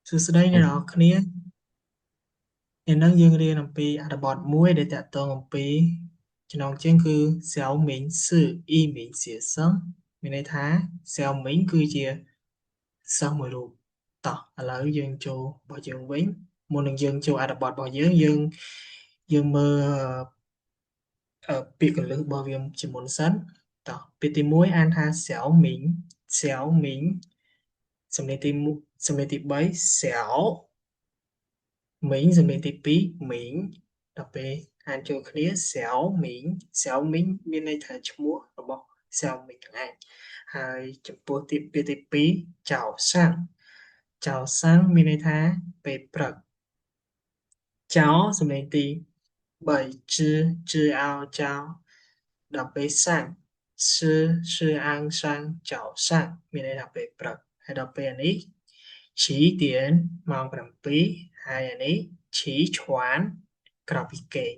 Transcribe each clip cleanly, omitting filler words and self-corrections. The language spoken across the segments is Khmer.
សួស្តីអ្នកនរគ្នាថ្ងៃនេះយើងរៀនអំពីអត្ថបទមួយដែលតាក់ទងអំពីចំណងជើងគឺ小明是一名学生មានន័យថា小明គឺជាសិស្សមួយរូបតោះឥឡូវយើងចូលរបស់យើងវិញមុននឹងយើងចូលអត្ថបទរបស់យើងយើងយើងមើលពាក្យកលឹះរបស់វាជាមុនសិនតោះពាក្យទី1អានថា小明小明សំនៀងទី1សំនៀងទី3小មីងសំនៀងទី2មីងដល់ពេលអានចូលគ្នា小明小明មានន័យថាឈ្មោះរបស់小明ហ្នឹងឯងហើយចំពោះទីពាក្យទី2早上早上មានន័យថាពេលព្រឹក早សំនៀងទី3ជជអោចោដល់ពេល上是是安上早上មានន័យថាពេលព្រឹកហើយដល់ពេលនេះ七点ម៉ោង7ហើយអានេះ起床ក្រោកពីគេង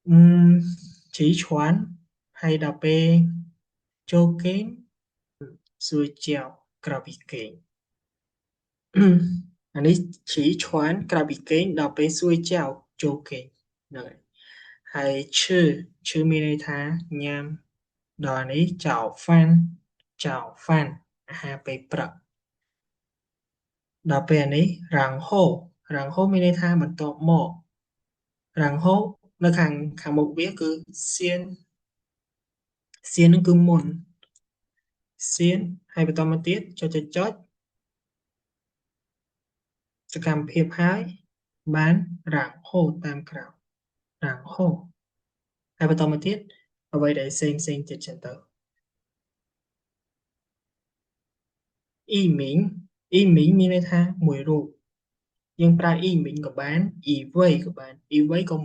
អឺ起床ហើយដល់ពេលចូលគេងសួរចៅក្រោកពីគេងអានេះ起床ក្រោកពីគេងដល់ពេលសួរចៅចូលគេងហ្នឹងហើយហើយឈឺឈឺមានន័យថាញ៉ាំដល់នេះ早饭早饭អាហារពេលព្រឹកដល់ពេលអានេះ然后然后មានន័យថាបន្ទាប់មក然后នៅខាងខាងមុខវាគឺ先先នឹងគឺមុន先ហើយបន្តមកទៀតចុចចុចចុចសកម្មភាពហើយបាន然后តាមក្រោយ然后ហើយបន្តមកទៀតអ្វីដែលផ្សេងផ្សេងទៀតចឹងទៅ一名一名មានន័យថាមួយរូបយើងប្រើ一名ក៏បាន一位ក៏បាន一位ក៏